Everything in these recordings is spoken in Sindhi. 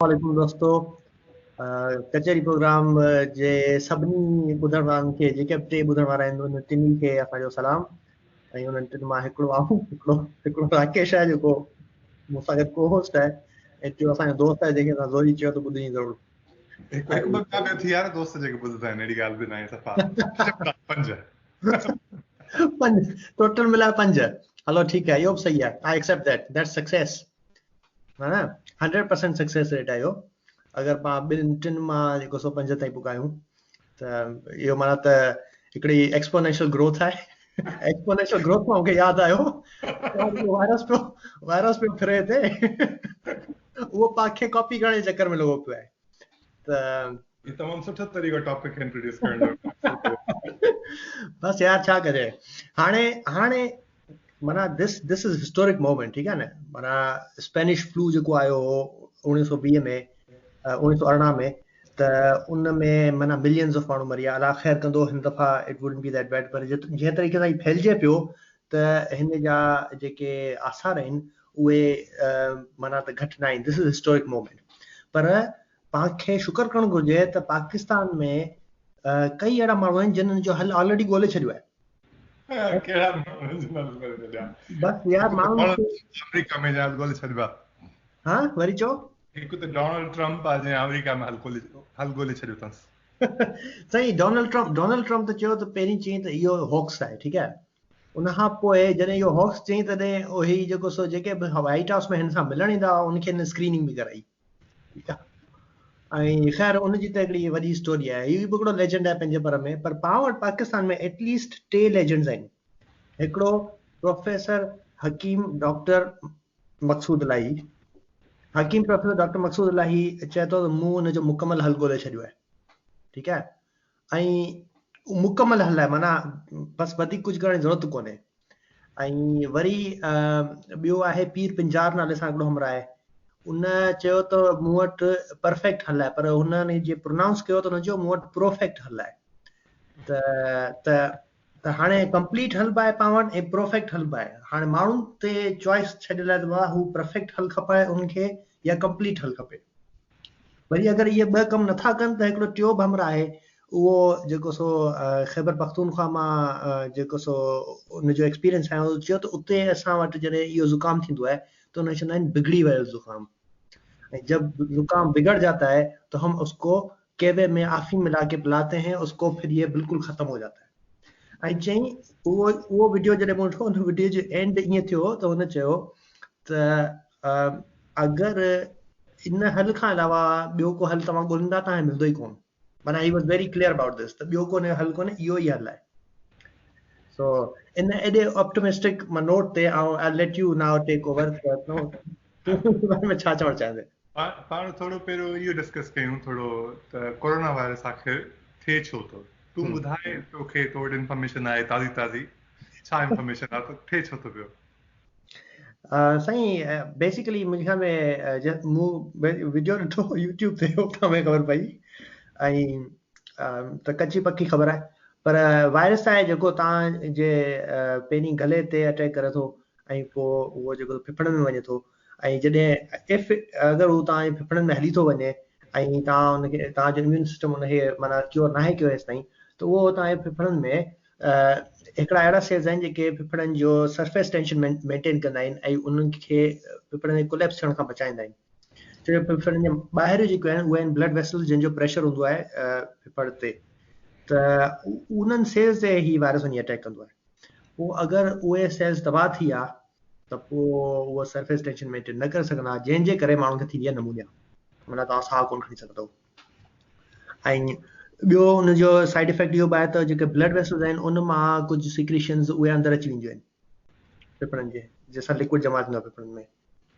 عليڪم دوستو، ڪچهري پروگرام جي سڀني ٻڌڻ وارن کي، جيڪي به ٽي ٻڌڻ وارا آهن انهن ٽنهي کي اسان جو سلام. ۽ انهن ٽن مان هڪڙو آئون، هڪڙو راڪيش آهي جيڪو مون سان گڏ ڪو هوسٽ آهي، ۽ ٽيون اسان جو دوست آهي جنهن کي اسان زوري چيو ته ٻڌين ضرور. هڪ هڪ ٻه ٻيا به اٿي يار دوست جيڪي ٻڌندا آهن، اهڙي ڳالهه به ناهي، صفا پنج. پنج ٽوٽل ملائي پنج. هلو ٺيڪ آهي، اهو به صحيح آهي. I accept that, that's success. ها نه، 100% سڪسيس ريٽ آهي اهو. اگر پاڻ ٻن ٽن مان جيڪو سو پنج تائين پڪايون ته اهو معنيٰ ته هڪڙي ايڪسپونينشل گروٿ آهي. ايڪسپونينشل گروٿ مان مونکي ياد آيو، وائرس پيو ڦري هتي، اهو پاڻ کي ڪاپي ڪرڻ جي چڪر ۾ لڳو پيو آهي. ته هي تمام سٺو طريقو ٽاپڪ کي انٽروڊيوس ڪرڻ جو. بس يار ڇا ڪجي هاڻي. معنيٰ this is historic moment, ٺيڪ آهي نه. معنيٰ اسپينش فلو جيڪو آيو هو 1920 ۾، 1918 ۾، ته ان ۾ معنيٰ ملينز آف ماڻهو مري ويا. الله خير ڪندو هن دفعا it wouldn't be that bad, پر جنهن طريقي سان هي ڦهلجي پيو ته هن جا جيڪي آثار آهن اهي معنيٰ ته گهٽ نه آهن. دس از هسٽورڪ مومينٽ. پر پاڻ کي شڪر ڪرڻ گهرجي ته پاڪستان ۾ ڪئي اهڙا ماڻهو آهن جن جو حل آلريڊي ڳولي ڇڏيو آهي. ڪهڙا ماڻهو جن حل ڳولي ڇڏيا؟ بس يار ماڻهن کي آمريڪا ۾ حل ڳولي ڇڏبا. ها وري چئو. هڪ ته ڊونلڊ ٽرمپ آ جنهن آمريڪا ۾ حل ڳولي ڇڏيو اٿس. سائين ڊونلڊ ٽرمپ ته چيو ته پهرين چيائين ته اهو هوڪس آهي، ٺيڪ آهي. ان کان پوء جڏهن اهو هوڪس چيائين تڏهن اهي جيڪو سو جيڪي به وائيٽ هائوس ۾ هن سان ملڻ ايندا هئا ان کي هن اسڪريننگ به ڪرائي. ٺيڪ آ. ۽ خير ان جي ته هڪڙي وڏي اسٽوري آهي. هي به هڪڙو ليجنڊ آهي پنهنجي پر ۾. پر پاڻ وٽ Pakistan ۾ at least T legends آهن. هڪڙو پروفيسر حڪيم ڊاڪٽر مقصود الاهي. حڪيم پروفيسر ڊاڪٽر مقصود الاهي چئي ٿو ته مون ان جو مڪمل حل ڳولي ڇڏيو آهي. ٺيڪ آهي. ۽ مڪمل حل آهي معنيٰ بس وڌيڪ ڪجهه ڪرڻ جي ضرورت ڪونهي. ۽ وري ٻيو آهي پير پنجار نالي سان هڪڙو همراهه آهي، ان چيو ته مون وٽ پرفيڪٽ حل آهي، پر هن جي پرونائونس ڪيو ته هن چيو مون وٽ پروفيڪٽ حل آهي. ته ته ته هاڻي ڪمپليٽ حل به آهي پاڻ وٽ ۽ پروفيڪٽ حل به آهي. هاڻي ماڻهن تي چوائس ڇڏيل آهي ته بابا هو پرفيڪٽ حل کپائي انهن کي يا ڪمپليٽ حل کپي. وري اگر اهي ٻه ڪم نٿا ڪن ته هڪڙو ٽيو به همراهه آهي، اهو جيڪو سو خيبر پختونخوا مان جيڪو سو ان جو ايڪسپيرينس آهي، هو چيو ته اتي اسان وٽ جڏهن اهو زڪام ٿيندو آهي ته ان کي چوندا آهن بگڙي ويو زڪام، ۽ جب زڪام بگڙ جاتا هي تو هم اس ڪو قهوي ۾ آفيم ملا ڪي پلاتي هين اس ڪو، ڦر يي بلڪل ختم هو جاتا هي. ۽ چيائين اهو وڊيو جڏهن مون ڏٺو ان وڊيو جو اينڊ ائين ٿيو ته هن چيو ته اگر ان حل کان علاوه ٻيو ڪو حل توهان ڳوليندا توهان کي ملندو ئي ڪونه. معنيٰ he was very clear about this ته ٻيو ڪو حل ڪونهي، اهو ئي حل آهي. سو ان ايڏي آپٽمسٽڪ نوٽ تي آئون I let you now take over. تون ان باري ۾ ڇا چوڻ چاهيندين؟ پاڻ ٿورو پهريون اهو ڊسڪس ڪيون ٿورو ته ڪورونا وائرس آخر ٿئي ڇو ٿو؟ تون ٻڌاء، توکي تو وٽ انفارميشن آهي تازي تازي، ڇا انفارميشن آهي ته ٿئي ڇو ٿو پيو؟ سائين بيسيڪلي منهنجي خيال ۾ مون وڊيو ڏٺو يوٽيوب تي، اتان مونکي خبر پئي ۽ ته ڪچي پڪي خبر آهي، پر وائرس آهي جيڪو توهان جي پهرين گلي تي اٽيڪ ڪري ٿو ۽ پوء اهو جيڪو ڦڦڙن ۾ وڃي ٿو، ۽ جڏهن if اگر هو توهان جي ڦڦڙن ۾ هلي ٿو وڃي ۽ توهان ان کي توهان جو اميون سسٽم ان کي معنيٰ ڪيور ناهي ڪيو هيستائين ته اهو توهان جي ڦڦڙن ۾ هڪڙا اهڙا سيلز آهن جيڪي ڦڦڙن جو سرفيس ٽينشن مينٽين ڪندا آهن ۽ انهن کي ڦڦڙن کي ڪوليپس ٿيڻ کان بچائيندا آهن. ڇو جو ڦڦڙن جي ٻاهر جيڪي آهن اهي آهن بلڊ ويسلز جن جو پريشر هوندو آهي ڦڦڙ تي، ته انهن سيلز تي هي وائرس وڃي اٽيڪ ڪندو آهي. پوء اگر اهي سيلز تباهه ٿي ويا ته پوء اهو سرفيس ٽينشن مينٽين نه ڪري سگهندا، جنهن جي ڪري ماڻهن کي ٿيندي آهي نمونيا، معنيٰ توهان ساهه ڪونه کڻي سگهندؤ. ۽ ٻيو ان جو سائيڊ افيڪٽ اهو به آهي ته جيڪي بلڊ ويسلز آهن ان مان ڪجهه سيڪريشنز اهي اندر اچي وينديون آهن ڦڦڙن جي، جنهن سان لڪوئڊ جمع ٿيندو آهي ڦڦڙن ۾،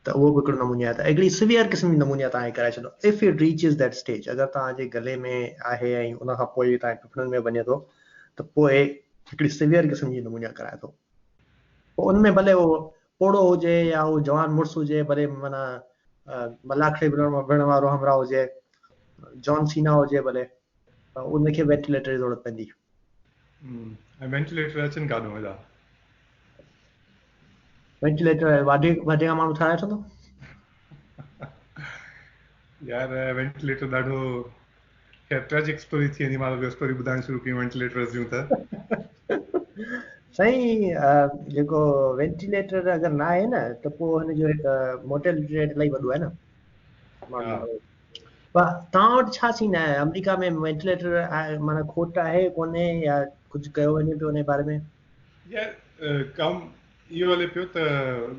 ته اهو به هڪڙو نمونيا آهي. ته هڪڙي سويئر قسم جي نمونيا توهان کي ڪرائي ڇڏندو if it reaches that stage. اگر توهان جي گلي ۾ آهي ۽ ان کان پوء توهان جي ڦڦڙن ۾ وڃي ٿو ته پوء هڪڙي سويئر قسم جي نمونيا ڪرائي ٿو. پوء ان ۾ ڀلي اهو پوڙهو هجي يا اهو جوان مڙس هجي، ڀلي معنيٰ ملاکڙي وڙهڻ وارو همراهه هجي، جان سينا هجي ڀلي، ان کي وينٽيليٽر جي ضرورت پوندي. ۽ وينٽيليٽر اچن ڪاڏون ايڏا؟ وينٽيليٽر واڍي کان ماڻهو ٺاهرائي وٺندو. يار وينٽيليٽر ڏاڍو خير ٽريجڪ اسٽوري ٿي ويندي مان ٻيو اسٽوري ٻڌائڻ شروع ڪيون وينٽيليٽرز جون ته. سائين جيڪو وينٽيليٽر اگر نه آهي نه ته پوء هن جو مورٽيلٽي ريٽ الاهي وڏو آهي نه. پر توهان وٽ ڇا سين آهي آمريڪا ۾ وينٽيليٽر معنيٰ کوٽ آهي ڪونهي يا ڪجهه ڪيو وڃي پيو ان باري ۾؟ يار ڪم اهو هلي پيو ته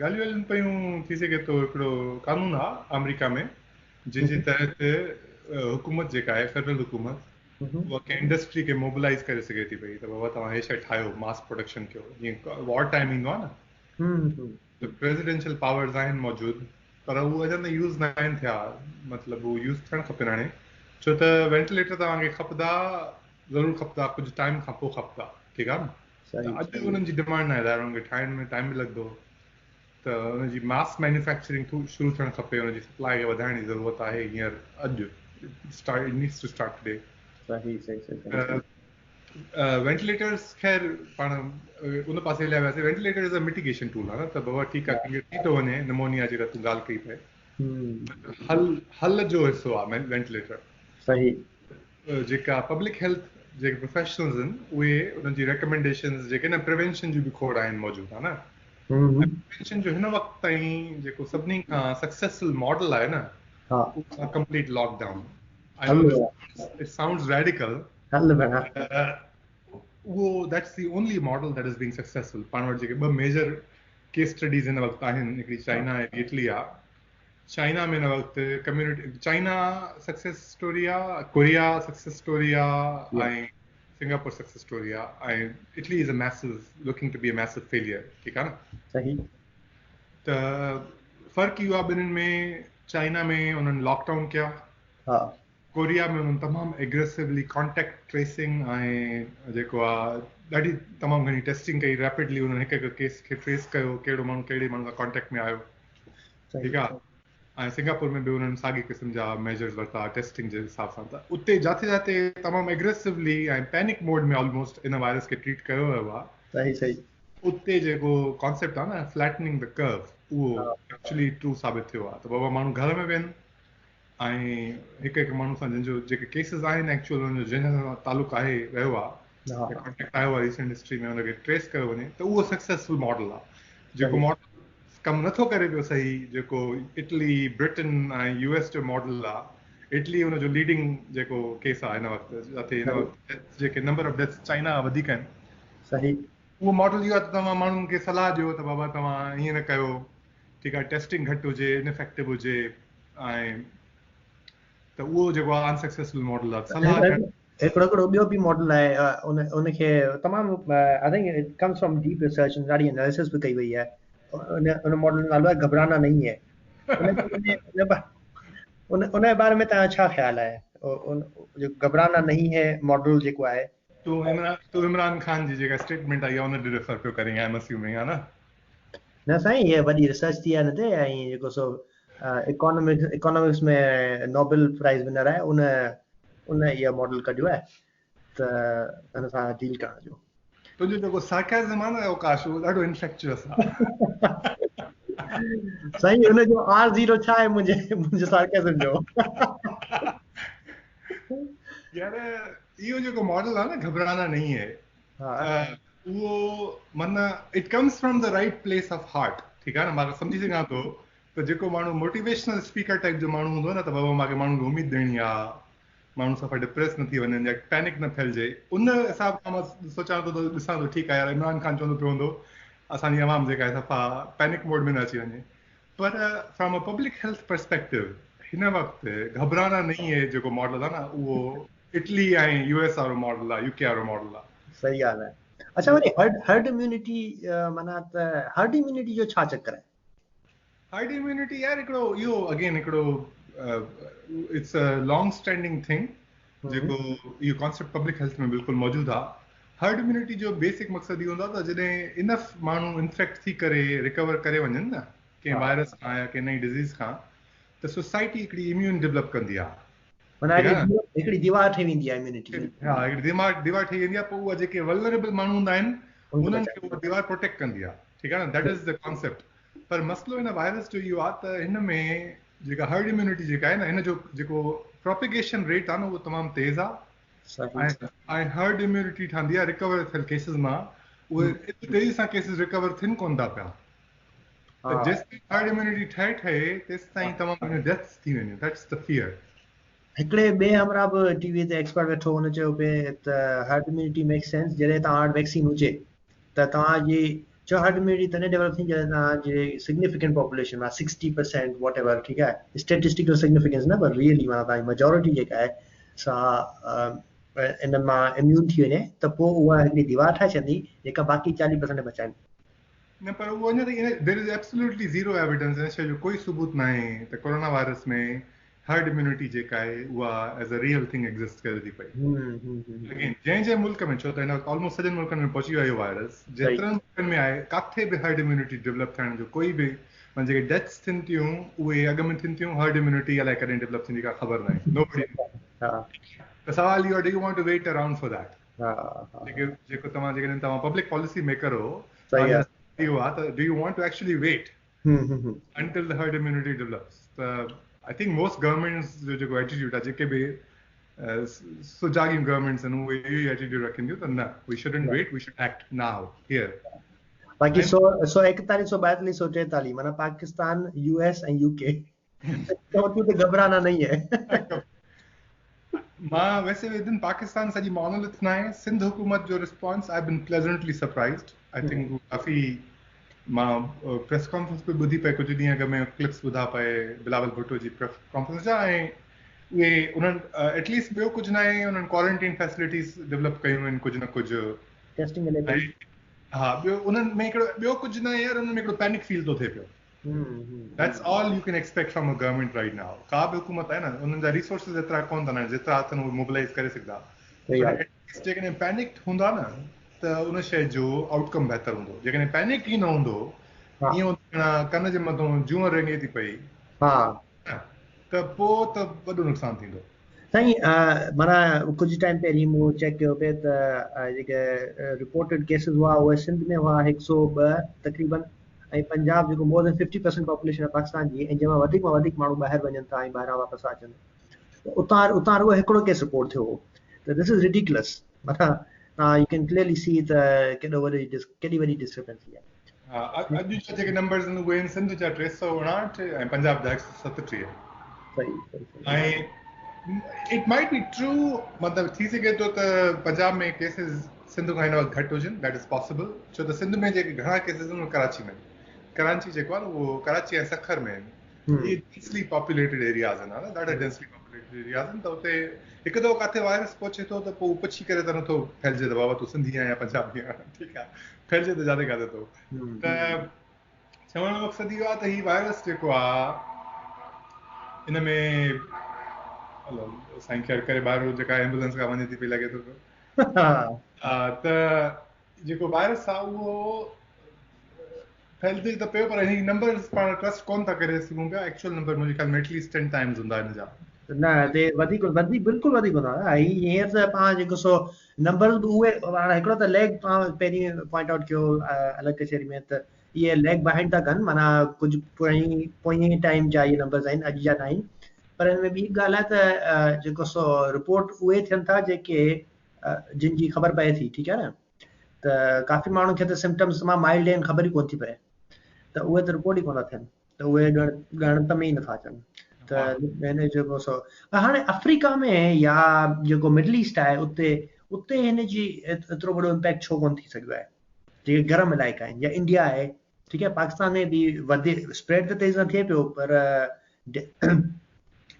ڳالهيون هلن پيون ٿي سگهي ٿو هڪڙو قانون آ آمريڪا ۾ جنهن جي تحت حڪومت جيڪا آهي فيڊرل حڪومت اها ڪنهن انڊسٽري کي موبلائز ڪري سگهي ٿي پئي ته بابا توهان هي شيء ٺاهيو ماس پروڊڪشن ڪيو جيئن وار ٽائيم ايندو آ نه ته پريزيڊنشل پاورز آهن موجود پر هو اڃا تائين يوز نه آهن ٿيا مطلب هو يوز ٿيڻ کپن هاڻي ڇو ته وينٽيليٽر توهان کي کپندا ضرور کپندا ڪجهه ٽائيم کان پوء کپندا ٺيڪ آ نه ته اڄ انهن جي ڊمانڊ ناهي ظاهر انهن کي ٺاهڻ ۾ ٽائيم به لڳندو ته ان جي ماس مينوفيڪچرنگ شروع ٿيڻ کپي ان جي سپلاء کي وڌائڻ جي ضرورت آهي هينئر اڄ start it needs to start today. صحيح صحيح صحيح. وينٽيليٽرز خير پاڻ ان پاسي هليا وياسي وينٽيليٽر از ا مٽيگيشن ٽول آهي نه ته بابا ٺيڪ آهي ڪنهن کي ٿي ٿو وڃي نمونيا جيڪا تون ڳالهه ڪئي پئي حل حل جو حصو آهي وينٽيليٽر. صحيح. جيڪا پبلڪ هيلٿ جيڪي پروفيشنلز آهن اهي انهن جي ريڪمينڊيشنز جيڪي نه پريوينشن جون به کوڙ آهن موجود ها نه پريوينشن جو هن وقت تائين جيڪو سڀني کان سڪسيسفل ماڊل آهي نه اهو آهي complete lockdown I know it sounds radical اهو that's the only model that is being successful. پاڻ وٽ جيڪي ٻه ميجر ڪيس اسٽڊيز هن وقت آهن هڪڙي چائنا ۽ اٽلي آهي. چائنا ۾ هن وقت ڪميونٽي چائنا سڪسيس اسٽوري آ، ڪوريا سڪسيس اسٽوري آ ۽ سنگاپور سڪسيس اسٽوري آ ۽ Italy is a massive looking to be a massive failure. ٺيڪ آ نه؟ صحيح. ته فرق اهو آ ٻنهين ۾ چائنا ۾ انهن لاڪ ڊائون ڪيا، ها، ڪوريا ۾ انهن تمام ايگريسولي ڪانٽيڪٽ ٽريسنگ ۽ جيڪو آ ڏاڍي تمام گهڻي ٽيسٽنگ ڪئي ريپڊلي انهن هڪ هڪ ڪيس کي ٽريس ڪيو ڪهڙو ماڻهو ڪهڙي ماڻهو سان ڪانٽيڪٽ ۾ آيو. ٺيڪ آ ۽ سنگاپور ۾ به انهن ساڳي قسم جا ميجرز ورتا ٽيسٽنگ جي حساب سان ته اتي جاٿي جاٿي تمام ايگريسولي ۽ پينڪ موڊ ۾ آلموسٽ ان وائرس کي ٽريٽ ڪيو ويو آ. صحيح صحيح. اتي جيڪو ڪانسيپٽ آ نه فليٽننگ the ڪرو اهو ايڪچولي ٽرو ثابت ٿيو آ ته بابا ماڻهو گهر ۾ ويهن ۽ هڪ هڪ ماڻهو سان جن جو جيڪي ڪيسز آهن ايڪچوئل انهن جو جنهن سان تعلق آهي رهيو آ ڪانٽيڪٽ آيو آ ريسنٽ هسٽري ۾ ان کي ٽريس ڪيو وڃي ته اهو سڪسيسفل ماڊل آ. جيڪو ماڊل ڪم نٿو ڪري پيو صحيح جيڪو اٽلي، برٽن ۽ يو ايس جو ماڊل آ، اٽلي ان جو ليڊنگ جيڪو ڪيس آ هن وقت جتي هن وقت ڊيٿس جيڪي نمبر آف ڊيٿس چائنا کان وڌيڪ آهن. صحيح. اهو ماڊل اهو آ ته توهان ماڻهن کي صلاح ڏيو ته بابا توهان ائين نه ڪيو ٺيڪ آ ٽيسٽنگ گهٽ هجي انافيڪٽو هجي ۽ ته اهو جيڪو آ انسڪسيسفل ماڊل آ صلاح ڏيڻ. هڪڙو هڪڙو ٻيو به ماڊل آهي ان ان کي تمام I think it comes from deep research ڏاڍي اناليسس به ڪئي وئي آهي ان ان ماڊل جو نالو آهي گهبرانا نهين هي. ان ان ان جي باري ۾ توهان جو ڇا خيال آهي ان جو گهبرانا نهين هي ماڊل جيڪو آهي؟ تون عمران تون عمران خان جي جيڪا اسٽيٽمينٽ آئي آهي ان ڏي ريفر پيو ڪرين I am assuming ها نه؟ نه سائين هي وڏي ريسرچ ٿي آهي ان تي ۽ جيڪو سو economics economics ۾ Nobel prize winner آهي ان ان اها ماڊل ڪڍيو آهي ته هن سان ڊيل ڪرڻ جو. تنهنجو جيڪو سارڪازم آهي نه اوڪاش اهو ڏاڍو انفيڪچوئس آهي. سائين ان جو آر زيرو ڇا آهي منهنجي منهنجي سارڪازم جو. يار اهو جيڪو ماڊل آهي نه گهبرانا نهين هي اهو معنيٰ it comes from the right place of heart ٺيڪ آهي نه مان سمجهي سگهان ٿو ته جيڪو ماڻهو موٽيويشنل اسپيڪر ٽائيپ جو ماڻهو هوندو نه ته بابا مونکي ماڻهن کي اميد ڏيڻي آ ماڻهو صفا ڊپريس نه ٿي وڃن يا پينڪ نه ڦهلجي ان حساب کان مان سوچان ٿو ته ڏسان ٿو ٺيڪ آ يار عمران خان چوندو پيو هوندو اسان جي عوام جيڪا آهي صفا پينڪ موڊ ۾ نه اچي وڃي پر from a public health perspective هن وقت گهبرانا نهين هي جيڪو ماڊل آ نه اهو اٽلي ۽ يو ايس وارو ماڊل آ يو ڪي وارو ماڊل آ. صحيح ڳالهه آهي. اڇا وري هرڊ هرڊ اميونٽي معنيٰ ته هرڊ اميونٽي جو ڇا چڪر آهي؟ هرڊ اميونٽي يار هڪڙو اهو اگين هڪڙو it's a long standing thing جيڪو اهو ڪانسيپٽ پبلڪ هيلٿ ۾ بلڪل موجود آ. هرڊ اميونٽي جو بيسڪ مقصد اهو هوندو آ ته جڏهن انف ماڻهو انفيڪٽ ٿي ڪري ريڪور ڪري وڃن نه ڪنهن وائرس کان يا ڪنهن نئين ڊزيز کان ته سوسائٽي هڪڙي اميون ڊولپ ڪندي آ. معنيٰ هڪڙي ديوار ٺهي ويندي آهي اميونٽي جي. ها هڪڙي ديوار ديوار ٺهي ويندي آهي پوء اها جيڪي ولنريبل ماڻهو هوندا آهن انهن کي اها ديوار پروٽيڪٽ ڪندي آهي ٺيڪ آهي نه that is the concept پر مسئلو هن وائرس جو اهو آهي ته هن ۾ جيڪا هرڊ اميونٽي جيڪا آهي نه هن جو جيڪو پروپيگيشن ريٽ آهي نه اهو تمام تيز آهي ۽ هرڊ اميونٽي ٺهندي آهي ريڪور ٿيل ڪيسز مان اهي ايتري تيزي سان ڪيسز ريڪور ٿين ڪون ٿا پيا ته جيستائين هرڊ اميونٽي ٺهي ٺهي تيستائين تمام گهڻيون ڊيٿس ٿي وينديون that's the fear. هڪڙي ٻئي همراهه به ٽي وي تي ايڪسپرٽ ويٺو هن چيو پئي ته هرڊ اميونٽي ميڪس سينس جڏهن توهان وٽ ويڪسين هجي ته توهان جي ڇو هرڊ اميونٽي تڏهن ڊيولپ ٿيندي جڏهن توهان جي سگنيفڪنٽ پاپوليشن مان 60% واٽ ايور ٺيڪ آهي اسٽيٽسٽيڪل سگنيفڪنس نه پر ريئلي معنيٰ توهان جي ميجارٽي جيڪا آهي سا ان مان اميون ٿي وڃي ته پوء اها هڪڙي ديوار ٺاهي ڇڏندي جيڪا باقي 40% بچائين. نه پر اهو اڃا تائين there is absolutely zero evidence ان شيء جو ڪوئي ثبوت ناهي ته ڪورونا وائرس ۾ هرڊ اميونٽي جيڪا آهي اها as a real thing exist ڪري ٿي پئي. اگين جنهن جنهن ملڪ ۾ ڇو ته هن وقت آلموسٽ سڄن ملڪن ۾ پهچي ويو آهي اهو وائرس جيترن ملڪن ۾ آهي ڪاٿي به هرڊ اميونٽي ڊولپ ٿيڻ جو ڪوئي به معنيٰ جيڪي ڊيٿس ٿين ٿيون اهي اڳ ۾ ٿين ٿيون هرڊ اميونٽي الائي ڪڏهن ڊولپ ٿيندي ڪا خبر ناهي نوبڊي ته سوال اهو آهي do you want to wait around for that جيڪي جيڪو توهان جيڪڏهن توهان پبلڪ پاليسي ميڪر هو اهو آهي ته do you want to actually wait until the herd immunity develops ته I think most governments جو جيڪو ايٽيٽيوڊ آهي جيڪي به سجاڳيون گورنمينٽس آهن اهي اهو ئي ايٽيٽيوڊ رکنديون ته نه we shouldn't wait we should act now here. باقي سو 141 142 143 معنيٰ پاڪستان يو ايس ۽ يو ڪي چون ته گهبرانا نهين هي. مان ويسي به ادن پاڪستان سڄي مونولٿ ناهي سنڌ حڪومت جو response I been pleasantly surprised I think coffee مان پريس ڪانفرنس به ٻڌي پئي ڪجهه ڏينهن اڳ ۾ ڪلپس ٻڌا پئي بلاول ڀٽو جي پريس ڪانفرنس جا ۽ اهي انهن ايٽ ليسٽ ٻيو ڪجهه ناهي انهن ڪوارنٽين فيسلٽيز ڊولپ ڪيون آهن ڪجهه نه ڪجهه ٽيسٽنگ هلي پئي ها ٻيو انهن ۾ هڪڙو ٻيو ڪجهه ناهي يار انهن ۾ هڪڙو پينڪ فيل ٿو ٿئي پيو that's all you can expect from a government right now ڪا به حڪومت آهي نه انهن جا ريسورسز ايترا ڪون اٿن جيترا اٿن اهي موبلائز ڪري سگهندا جيڪڏهن پينڪ هوندا نه ته ان شيء جو آئوٽ ڪم بهتر هوندو جيڪڏهن پينڪ ئي نه هوندو ائين هوندو ڪن جي مٿون جونء رينگي ٿي پئي ها ته پوء ته وڏو نقصان ٿيندو. سائين معنيٰ ڪجهه ٽائيم پهرين مون چيڪ ڪيو پئي ته جيڪي رپورٽيڊ ڪيسز هئا اهي سنڌ ۾ هئا 102 تقريبن ۽ پنجاب جيڪو مور دين 50% پاپوليشن آهي پاڪستان جي ۽ جنهن مان وڌيڪ مان وڌيڪ ماڻهو ٻاهر وڃن ٿا ۽ ٻاهران واپس اچن ته اتان اتان رڳو هڪڙو ڪيس رپورٽ ٿيو هو ته دس از ريڊيڪلس معنيٰ توهان you can clearly سي ته ڪيڏو وڏي ڪيڏي وڏي ڊسڪريپنسي آهي. ها اڄ جا جيڪي نمبرز آهن اهي آهن سنڌ جا 359 ۽ پنجاب جا 137. صحيح صحيح ۽ it might be true مطلب ٿي سگهي ٿو ته پنجاب ۾ ڪيسز سنڌ کان هن وقت گهٽ هجن that is possible ڇو ته سنڌ ۾ جيڪي گهڻا ڪيسز آهن اهي ڪراچي ۾ ڪراچي جيڪو آهي نه اهو ڪراچي ۽ سکر ۾ آهن اهي ڊينسلي پاپوليٽيڊ ايرياز آهن نه ڏاڍا ڊينسلي پاپوليٽيڊ ايرياز آهن ته اتي هڪ دفعو ڪاٿي وائرس پهچي ٿو ته پوء پڇي ڪري ته نٿو ڦهلجي ته بابا تون سنڌي آهين يا پنجابي آهين ٺيڪ آهي ڦهلجي ته جاٿي ڪاٿي ٿو ته چوڻ جو مقصد اهو آهي ته هي وائرس جيڪو آهي ان ۾ سائين خير ڪري ٻاهر جيڪا ايمبولنس کان وڃي ٿي پئي لڳي ٿو پيو ته جيڪو وائرس آهي اهو ڦهلجي ته پيو پر هن جي نمبرز پاڻ ٽرسٽ ڪون ٿا ڪري سگهون پيا ايڪچوئل نمبر منهنجي خيال ۾ ايٽ ليسٽ 10 ٽائمز هوندا هن جا. نه هتي وڌيڪ وڌيڪ بلڪل وڌيڪ هوندا هي هينئر ته پاڻ جيڪو سو نمبرز به اهي هاڻ هڪڙو ته ليگ پاڻ پهرين پوائنٽ آئوٽ ڪيو الڳ ڪچهري ۾ ته اهي ليگ بهائنڊ ٿا ڪن معنيٰ ڪجهه پوئين پوئين ٽائيم جا اهي نمبرز آهن اڄ جا نه آهن پر هن ۾ ٻي ڳالهه آهي ته جيڪو سو رپورٽ اهي ٿين ٿا جيڪي جن جي خبر پئي ٿي ٺيڪ آهي نه ته ڪافي ماڻهن کي ته سمپٽمز تمام مائلڊ آهن خبر ئي ڪونه ٿي پئي ته اهي ته رپورٽ ئي ڪونه ٿا ٿين ته اهي ڳڻپ ۾ ئي نٿا اچن ته هن جيڪو سو هاڻي آفريڪا ۾ يا جيڪو مڊل ايسٽ آهي اتي اتي هن جي ايترو وڏو امپيڪٽ ڇو ڪونه ٿي سگهيو آهي جيڪي گرم علائقا آهن يا انڊيا آهي ٺيڪ آهي پاڪستان ۾ به وڌي اسپريڊ ته تيز نه ٿئي پيو پر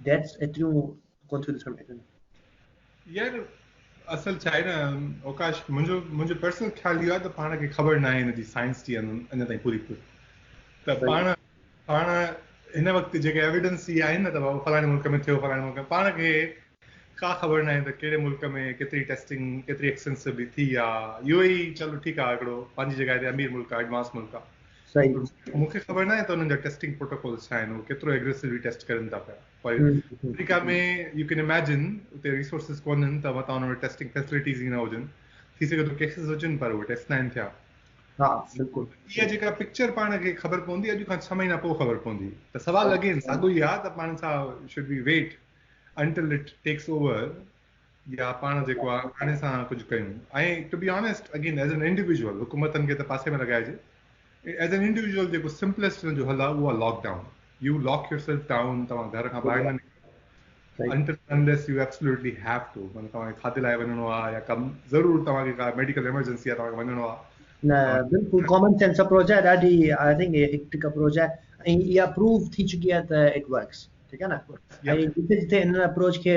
ڊيٿس ايتريون ڪونه ٿيون ڏسڻ ۾ اچن. يار اصل ڇا آهي نه اوڪاش منهنجو منهنجو پرسنل خيال اهو آهي ته پاڻ کي خبر ناهي هن جي سائنس جي اڃا تائين پوري پوري ته پاڻ پاڻ هن وقت جيڪي ايويڊنس اهي آهن نه ته بابا فلاڻي ملڪ ۾ ٿيو فلاڻي ملڪ ۾ پاڻ کي ڪا خبر ناهي ته ڪهڙي ملڪ ۾ ڪيتري ٽيسٽنگ ڪيتري ايڪسٽينسولي ٿي آ يو اي اي چلو ٺيڪ آ هڪڙو پنهنجي جڳهه تي امير ملڪ آ ايڊوانس ملڪ آ صحيح مون کي خبر ناهي ته انهن جا ٽيسٽنگ پروٽوڪولز ڇا آهن اهي ڪيترو ايگريسولي ٽيسٽ ڪرن ٿا پيا پر آفريڪا ۾ you can imagine اتي ريسورسز ڪونهن ته متان انهن وٽ ٽيسٽنگ فيسلٽيز ئي نه هجن ٿي سگهي ٿو ڪيسز هجن پر اهي ٽيسٽ ناهن ٿيا. ها بلڪل. اها جيڪا پڪچر پاڻ کي خبر پوندي اڄ کان 6 مهينا پوء خبر پوندي ته سوال اگين ساڳيو ئي آهي ته پاڻ ڇا should we wait until it takes over يا پاڻ جيڪو آهي هاڻي سان ڪجهه ڪيون ۽ to be honest again as an individual حڪومتن کي ته پاسي ۾ لڳائجي ايز اين انڊيويجوئل جيڪو سمپليسٽ ان جو حل آهي اهو آهي lock down you lock yourself down توهان گهر کان ٻاهر نه نڪرو until unless you absolutely have to معنيٰ توهان کي کاڌي لاء وڃڻو آهي يا ڪم ضرور توهان کي ڪا ميڊيڪل ايمرجنسي آهي توهان کي وڃڻو آهي. نه بلڪل ڪامن سينس اپروچ آهي ڏاڍي I think هڪ اپروچ آهي ۽ اها پروو ٿي چڪي آهي ته it works. ٺيڪ آهي نه ۽ جتي جتي ان اپروچ کي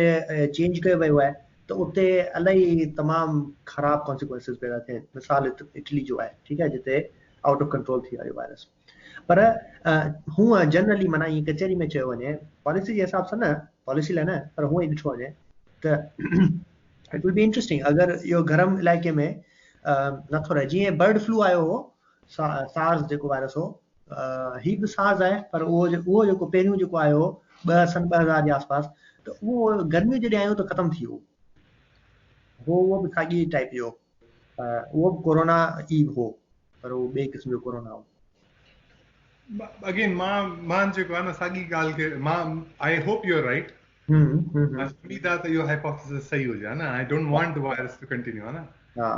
چينج ڪيو ويو آهي ته اتي الاهي تمام خراب ڪانسيڪوئنسز پيدا ٿيا آهن مثال اٽلي جو آهي ٺيڪ آهي جتي آؤٽ آف ڪنٽرول ٿي ويو وائرس پر هونء جنرلي معنيٰ ائين ڪچهري ۾ چيو وڃي پاليسي جي حساب سان نه پاليسي لاء نه پر هونء ئي ڏٺو وڃي ته it will be interesting اگر اهو گرم علائقي ۾ نٿو رهي جيئن برڊ فلو آيو هو سارس جيڪو وائرس هو هي به سارس آهي پر اهو اهو جيڪو پهريون جيڪو آيو هو ٻه سن 2000 جي آس پاس ته اهو گرميون جڏهن آيون ته ختم ٿي ويو هو اهو به ساڳي ٽائپ جو اهو به ڪورونا ئي هو پر اهو ٻئي قسم جو ڪورونا هو. اگين مان جيڪو آهي نه ساڳي ڳالهه کي مان I hope you are right اميد آهي ته اهو هائپوٿيسس صحيح هجي ها نه I don't want the virus to continue ها نه ها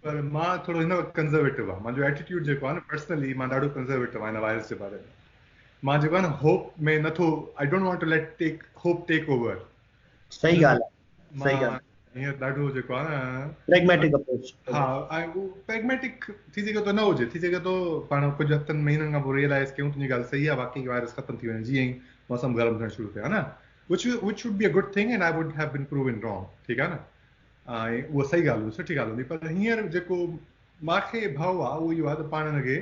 پر مان ٿورو هن وقت ڪنزرويٽو آهيان منهنجو ايٽيٽيوڊ جيڪو آهي نه پرسنلي مان ڏاڍو ڪنزرويٽو آهيان هن وائرس جي باري ۾ مان جيڪو آهي نه هوپ ۾ نٿو I don't want to let take hope take over صحيح ڳالهه آهي صحيح ڳالهه هينئر ڏاڍو جيڪو آهي نه پريگميٽڪ اپروچ ها ۽ اهو پريگميٽڪ ٿي سگهي ٿو نه هجي ٿي سگهي ٿو پاڻ ڪجهه هفتن مهينن کان پوء ريئلائز ڪيون تنهنجي ڳالهه صحيح آهي واقعي وائرس ختم ٿي وڃي جيئن ئي موسم گرم ٿيڻ شروع ٿئي ها نه which which would be a good thing and I would have been proven wrong ٺيڪ آهي نه ۽ اها صحيح ڳالهه هوندي سٺي ڳالهه هوندي پر هينئر جيڪو ماکي ڀؤ آهي اهو اهو آهي ته پاڻ هن کي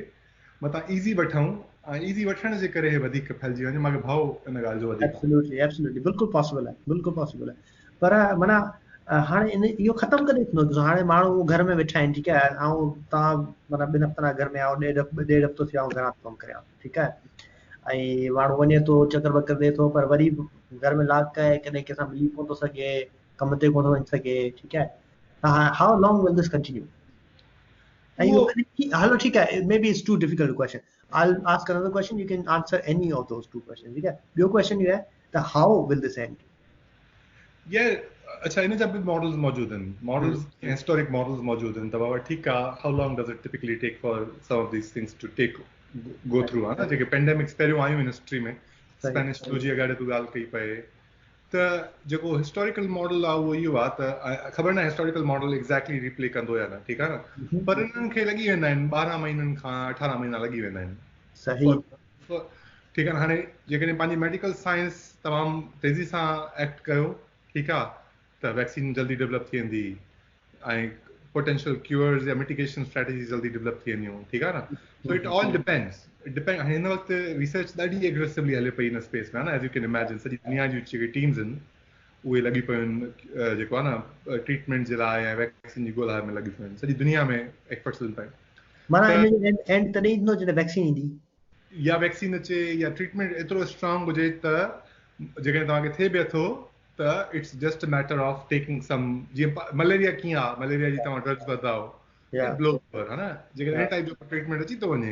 متان ايزي وٺون ۽ ايزي وٺڻ جي ڪري هي وڌيڪ ڦهلجي وڃي ماکي ڀؤ ان ڳالهه جو وڌيڪ آهي. ايبسولوٽلي ايبسولوٽلي بلڪل پاسيبل آهي بلڪل پاسيبل آهي پر معنيٰ هاڻي ان اهو ختم ڪڏهن ٿيندو ڏسو هاڻي ماڻهو گهر ۾ ويٺا آهن ٺيڪ آهي آئون توهان معنيٰ 2 هفتن کان گهر ۾ آئون ڏيڍ ڏيڍ هفتو ٿيو آئون گهران ٿو ڪم ڪريان ٺيڪ آهي ۽ ماڻهو وڃي ٿو چڪر وڪر ڏي ٿو پر وري به گهر ۾ لاڪ آهي ڪڏهن ڪنهن سان ملي ڪونه ٿو سگهي ڪم تي ڪونه ٿو وڃي سگهي ٺيڪ آهي how long will this continue ۽ هلو ٺيڪ آهي maybe it's too difficult question I will ask another question you can answer any of those two question ٺيڪ آهي ٻيو ڪويشچن اهو آهي ته how will this and يار اڇا ان جا به ماڊلز موجود آهن ماڊلز هسٽورڪ ماڊلز موجود آهن ته بابا ٺيڪ آ how long does it typically take for some of these things to take go through ها نه جيڪي پينڊيمڪس پهريون آيون آهن هسٽري ۾ اسپينش فلو جي اڳاڙي تو ڳالهه ڪئي پئي ته جيڪو هسٽوريڪل ماڊل آ اهو اهو آ ته خبر ناهي هسٽوريڪل ماڊل ايگزيڪٽلي ريپلي ڪندو يا نه ٺيڪ آ نه پر انهن کي لڳي ويندا آهن 12 مهينن کان 18 مهينا لڳي ويندا آهن صحيح ٺيڪ آ نه هاڻي جيڪڏهن پنهنجي ميڊيڪل سائنس تمام تيزي سان ايڪٽ ڪيو ٺيڪ آ ته ويڪسين جلدي ڊولپ ٿي ويندي ۽ پوٽينشل ڪيورز يا مٽيگيشن اسٽريٽجيز جلدي ڊولپ ٿي وينديون ٺيڪ آ نه سو it all depends depend هاڻي هن وقت ريسرچ ڏاڍي ايگريسولي هلي پئي هن اسپيس ۾ نه ايز you can imagine سڄي دنيا جون جيڪي ٽيمز آهن اهي لڳي پيون آهن جيڪو آ نه ٽريٽمينٽ جي لاء ۽ ويڪسين جي ڳولا ۾ لڳي پيون آهن سڄي دنيا ۾ ايفرٽس هلن پيا معنيٰ ان جو اينڊ تڏهن ايندو جڏهن ويڪسين ايندي. يا ويڪسين اچي يا ٽريٽمينٽ ايترو اسٽرانگ هجي ته جيڪڏهن توهان کي ٿئي به اٿو ته it's just a matter of taking some جيئن مليريا ڪيئن آ مليريا جي توهان ڊرگس وٺندا آهيو بلو اوور ها نه جيڪڏهن ان ٽائپ جو ٽريٽمينٽ اچي ٿو وڃي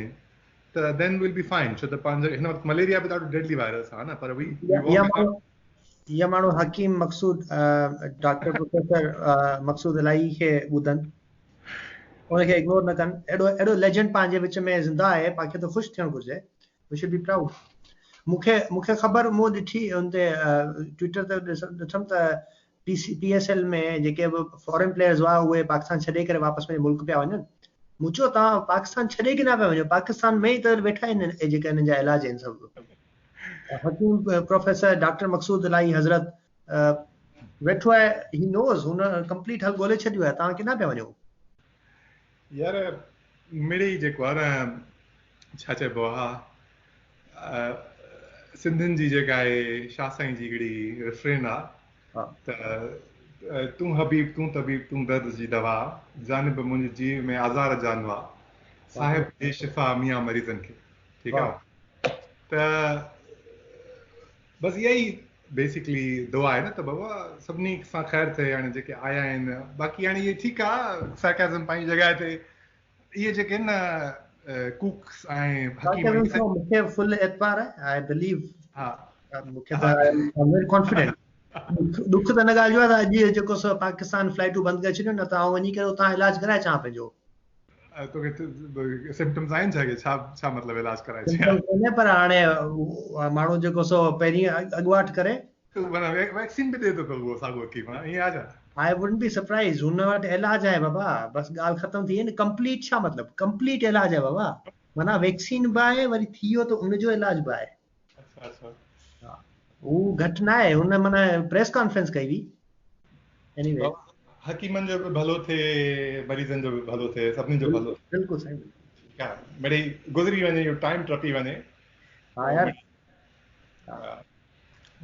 ته دين will be fine ڇو ته پنهنجو هن وقت مليريا به ڏاڍو ڊيڊلي وائرس آ نه پر وي يا ماڻهو حڪيم مقصود ڊاڪٽر پروفيسر مقصود الاهي کي ٻڌن ان کي اگنور نه ڪن اهڙو اهڙو ليجنڊ پنهنجي وچ ۾ زنده آهي پاڻ کي ته خوش ٿيڻ گهرجي we should be proud مون کي خبر مون ڏٺي ان تي ٽوئٽر تي ڏٺم ته پي سي پي ايس ايل ۾ جيڪي به فارين پليئرز هئا اهي پاڪستان ڇڏي ڪري واپس پنهنجي ملڪ پيا وڃن مون چيو توهان پاڪستان ڇڏي ڪيڏانهن پيا وڃو پاڪستان ۾ ئي ته ويٺا آهن جيڪا انهن جا علاج آهن سڀ حڪيم پروفيسر ڊاڪٽر مقصود الاهي حضرت ويٺو آهي هي نوز هن ڪمپليٽ حل ڳولي ڇڏيو آهي توهان ڪيڏانهن پيا وڃو. يار مڙئي جيڪو آهي نه ڇا چئبو آ سنڌين جي جيڪا آهي شاهه سائين جي هڪڙي ريفرين آ ته تون حبيب تون طبيب تون درد جي دوا جانب منهنجي جيء ۾ آزار جانوا صاحب ڏي شفا ميان مريضن کي ٺيڪ آ ته بس اها ئي بيسڪلي دعا آهي نه ته بابا سڀني سان خير ٿئي هاڻي جيڪي آيا آهن باقي هاڻي اهي ٺيڪ آ سارڪازم پنهنجي جڳهه تي اهي جيڪي آهن نه ڪوڪس ۽ حڪيم مون کي فل اعتبار آهي I believe ها مون کي ته I am very confident ڏک ته ان ڳالهه جو آهي ته اڄ جيڪو سو پاڪستان فلائيٽون بند ڪري ڇڏيون نه ته آئون وڃي ڪري اتان علاج ڪرائي اچان پنهنجو. توکي سمپٽمز آهن ڇا ڪي ڇا ڇا مطلب علاج ڪرائي اچين ها؟ پر هاڻي ماڻهو جيڪو سو پهرين اڳواٽ ڪري. معنيٰ ويڪسين به ڏي ٿو پيو اهو ساڳو حڪيم ها ائين آهي ڇا؟ I wouldn't be surprised هن وٽ علاج آهي بابا بس ڳالهه ختم ٿي وئي نه ڪمپليٽ ڇا مطلب ڪمپليٽ علاج آهي بابا معنيٰ ويڪسين به آهي وري ٿي ويو ته ان جو علاج به آهي. اڇا اڇا ها هو گهٽ نه آهي هن معنيٰ پريس ڪانفرنس ڪئي هئي ايني وي حڪيمن جو به ڀلو ٿئي مريضن جو به ڀلو ٿئي سڀني جو ڀلو بلڪل صحيح ٺيڪ آهي مڙئي گذري وڃي اهو ٽائيم ٽپي وڃي. ها يار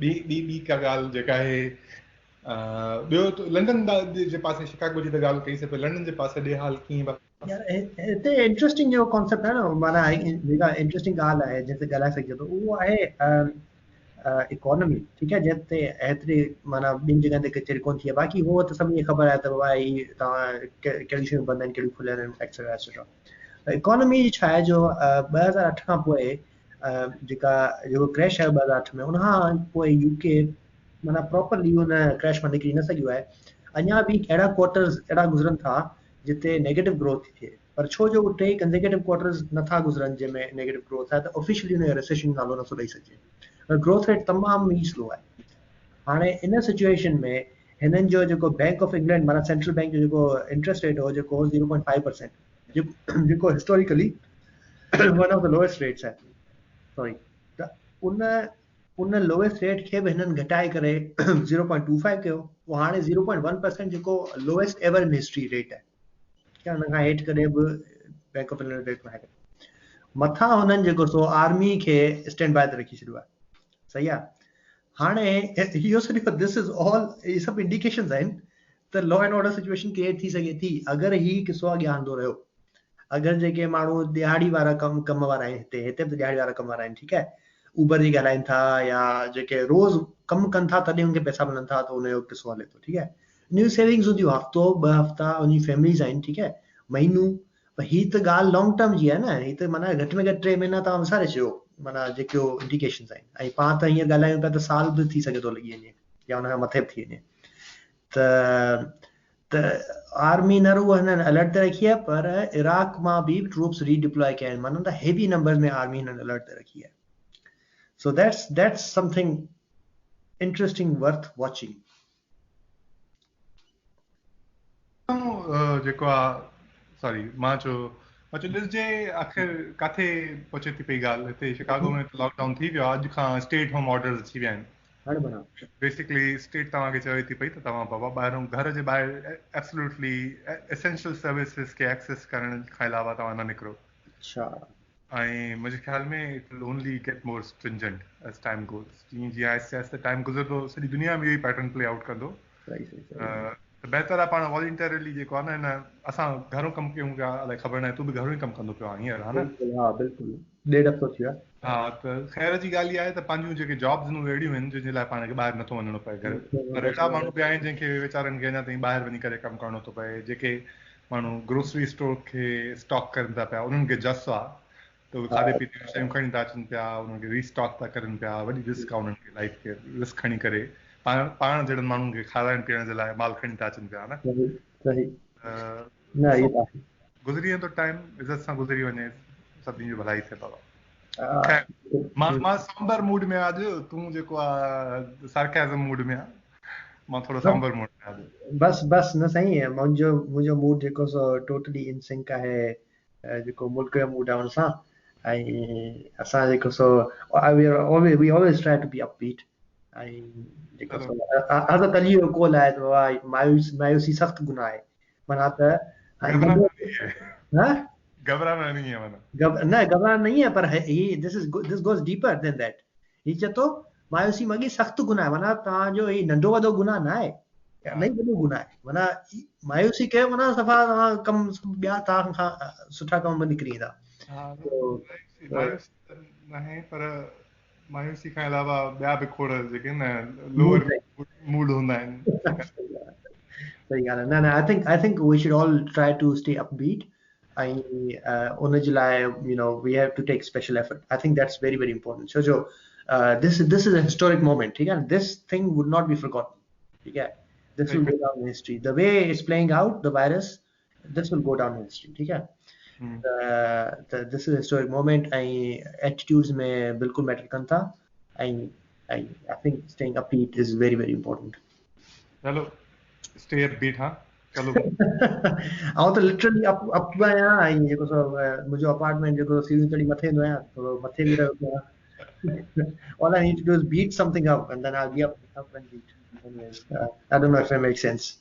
ٻي ٻي ٻي ڪا ڳالهه جيڪا آهي ٻيو لنڊن جي پاسي شڪاگو جي ته ڳالهه ڪئي سي پر لنڊن جي پاسي ڏي حال ڪيئن يار هتي انٽريسٽنگ جيڪو ڪانسيپٽ آهي نه معنيٰ جيڪا انٽريسٽنگ ڳالهه آهي جنهن تي ڳالهائي سگهجي ٿو اهو آهي اڪانومي ٺيڪ آهي جنهن تي ايتري معنيٰ ٻين جڳهن تي ڪچهري ڪونه ٿي آهي باقي هو ته سڀني کي خبر آهي ته بابا هي توهان ڪهڙيون شيون بند آهن ڪهڙيون کليل آهن ايٽسيٽرا ايٽسيٽرا اڪانومي جي ڇا آهي جو 2008 کان پوء جيڪا جيڪو ڪريش آيو 2008 ۾ ان کان پوء يو ڪي معنيٰ پراپرلي ان ڪريش مان نڪري نه سگهيو آهي اڃا به اهڙا ڪوارٽرز اهڙا گذرن ٿا جتي نيگيٽو گروٿ ٿي ٿئي پر ڇو جو ٽي ڪنزيڪيٽو ڪوارٽرز نٿا گذرن جنهن ۾ نيگيٽو گروٿ آهي ته آفيشلي ان کي ريسيشن جو نالو نٿو ڏئي سگهجي پر گروٿ ريٽ تمام ئي سلو آهي هاڻي ان سچويشن ۾ هنن جو جيڪو بينڪ آف انگلينڊ معنيٰ سينٽرل بينڪ جو جيڪو انٽرسٽ ريٽ هو جيڪو 0.5% جيڪو historically one of the lowest rates آهي سوري ته ان ان لوئسٽ ريٽ کي به هنن گهٽائي ڪري 0.25 ڪيو پوء هاڻي 0.1% جيڪو lowest ever in history rate آهي ٺيڪ آهي ان کان هيٺ ڪڏهن به بينڪ آف انگلينڊ ريٽ ناهي ڪيو مٿان هنن جيڪو سو آرمي کي اسٽينڊ باء تي رکي ڇڏيو آهي صحيح آهي هاڻي اهو سڄو دس از آل اهي سڀ انڊيڪيشنز آهن ته law and order situation create ٿي سگهي ٿي اگر هي قصو اڳيان هلندو رهيو اگر جيڪي ماڻهو ڏهاڙي وارا ڪم ڪم وارا آهن هتي هتي به ڏهاڙي وارا ڪم وارا آهن ٺيڪ آهي اوبر جيڪي هلائين ٿا يا جيڪي روز ڪم ڪن ٿا تڏهن ان کي پئسا ملن ٿا ته ان جو قصو هلي ٿو ٺيڪ آهي ان جون سيونگز هونديون هفتو ٻه هفتا ان جي فيمليز آهن ٺيڪ آهي مهينو پر هي ته ڳالهه لانگ ٽرم جي آهي نه هي ته معنيٰ گهٽ ۾ گهٽ 3 مهينا توهان وساري ڇڏيو معنيٰ جيڪي انڊيڪيشنز آهن ۽ پاڻ ته هينئر ڳالهايون پيا ته سال به ٿي سگهي ٿو لڳي وڃي يا ان کان مٿي به ٿي وڃي ته ته آرمي نه رڳو هنن الرٽ تي رکي آهي پر عراق مان به ٽروپس ري ڊپلائي ڪيا آهن معنيٰ ته هيوي نمبرز ۾ آرمي هنن الرٽ تي رکي آهي so that's that's something interesting worth watching. جيڪو آ سوري مان چيو مان چيو ڏسجي آخر ڪاٿي پهچي ٿي پئي ڳالهه هتي شڪاگو ۾ ته لاڪ ڊائون ٿي ويو آ اڄ کان اسٽي ايٽ هوم آرڊرز اچي ويا آهن. هاڻي بنا. بيسڪلي اسٽيٽ توهان کي چوي ٿي پئي ته توهان بابا ٻاهرون گهر جي ٻاهر ايبسولوٽلي اسينشل سروسز کي ايڪسيس ڪرڻ کان علاوه توهان نه نڪرو. اڇا. ۽ منهنجي خيال ۾ it will only get more stringent as time goes جيئن جيئن آهستي آهستي ٽائيم گذرندو سڄي دنيا ۾ اهو ئي پيٽرن پلي آئوٽ ڪندو. صحيح صحيح صحيح. ته بهتر آهي پاڻ والنٽرلي جيڪو آهي نه هن اسان گهرو ڪم ڪيون پيا الائي خبر ناهي تون به گهرو ئي ڪم ڪندو پيو آهين هينئر ها نه؟ بلڪل ها بلڪل ڏيڍ هفتو ٿي ويو آهي. ها ته خير جي ڳالهه اها آهي ته پنهنجون جيڪي جابز آهن اهي اهڙيون آهن جن جي لاء پاڻ کي ٻاهر نٿو وڃڻو پئي گهر پر اهڙا ماڻهو به آهن جن کي ويچارن کي اڃا تائين ٻاهر وڃي ڪري ڪم ڪرڻو ٿو پئي جيڪي ماڻهو گروسري اسٽور کي اسٽاڪ ڪرن ٿا پيا انهن کي جس آهي ته اهي کاڌي پيتي جون شيون کڻي ٿا اچن پيا انهن کي ري اسٽاڪ ٿا ڪرن پيا وڏي رسڪ آهي انهن کي لائف کي رسڪ کڻي ڪري پاڻ پاڻ جهڙن ماڻهن کي کارائڻ پيئڻ جي لاء مال کڻي ٿا اچن پيا نه صحيح نه هي ته گذري ويندو ٽائيم عزت سان گذري وڃي سڀني جو ڀلائي ٿئي بابا خير مان مان سامبر موڊ ۾ اڄ تون جيڪو آ سارڪازم موڊ ۾ آ مان ٿورو سامبر موڊ ۾ اڄ بس بس نه سائين منهنجو منهنجو موڊ جيڪو سو ٽوٽلي ان سنڪ آهي جيڪو ملڪ جو موڊ آهي ان سان ۽ اسان جيڪو سو we always try to be upbeat ۽ جيڪو سو حضرت علي جو قول آهي ته مايوس مايوسي سخت گناهه آهي معنيٰ ته ها گهٻرانا نہیں ہے معنيٰ نه گهٻرانا نہیں ہے پر هي this is this goes deeper than that هي چئي ٿو مايوسي مڳي سخت گناهه آهي معنيٰ توهان جو هي ننڍو وڏو گناهه نه آهي الاهي وڏو گناهه آهي معنيٰ مايوسي ڪيو معنيٰ صفا توهان ڪم ٻيا توهان کان سٺا ڪم به نڪري ايندا. ها مايوسي ته ناهي پر مايوسي کان علاوه ٻيا به کوڙ جيڪي نه لوئر موڊ هوندا آهن. صحيح ڳالهه آهي نه نه I think I think we should all try to stay upbeat. ऐं उन जे लाइ you know we have to take special effort. I think that's very very important. छो जो this this is a historic moment, ठीकु आहे? This thing would not be forgotten, ठीकु आहे? This will go down in history. The way it's playing out, the virus, this will go down in history, ठीकु आहे? त this is historic moment ऐं एटीट्यूड्स में बिल्कुलु मैटर कनि था ऐं I think staying upbeat is very very important. चलो स्टे अपबीट। हा, चलो। आउं त लिटरली अप अप आहियाँ ऐं जेको सो मुंहिंजो अपार्टमेंट जेको सीढ़ियूं चढ़ी मथे ईंदो आहियाँ, थोरो मथे बि रहियो आहियाँ। All I need to do is beat something up and then I'll be up, up and beat. Anyways, I don't know if that makes sense.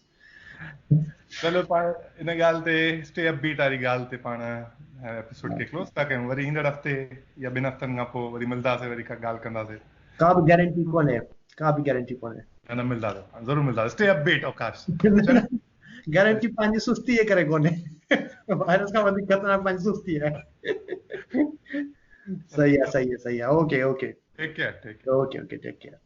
चलो, पाण इन ॻाल्हि ते, स्टे अपबीट वारी ॻाल्हि ते पाण एपिसोड खे क्लोज़ था कयूं। वरी ईंदड़ हफ़्ते या ॿिनि हफ़्तनि खां पोइ वरी मिलंदासीं, वरी का ॻाल्हि कंदासीं। का बि गारंटी कोन्हे, का बि गारंटी कोन्हे। न, मिलंदासीं, ज़रूरु मिलंदासीं। स्टे अपबीट अवकाश। गारंटी पंहिंजी सुस्ती जे करे कोन्हे, वायरस खां वधीक ख़तरनाक पंहिंजी सुस्ती आहे। सही आहे, सही आहे, सही आहे। Okay okay. Take care, take care. Okay okay, take care.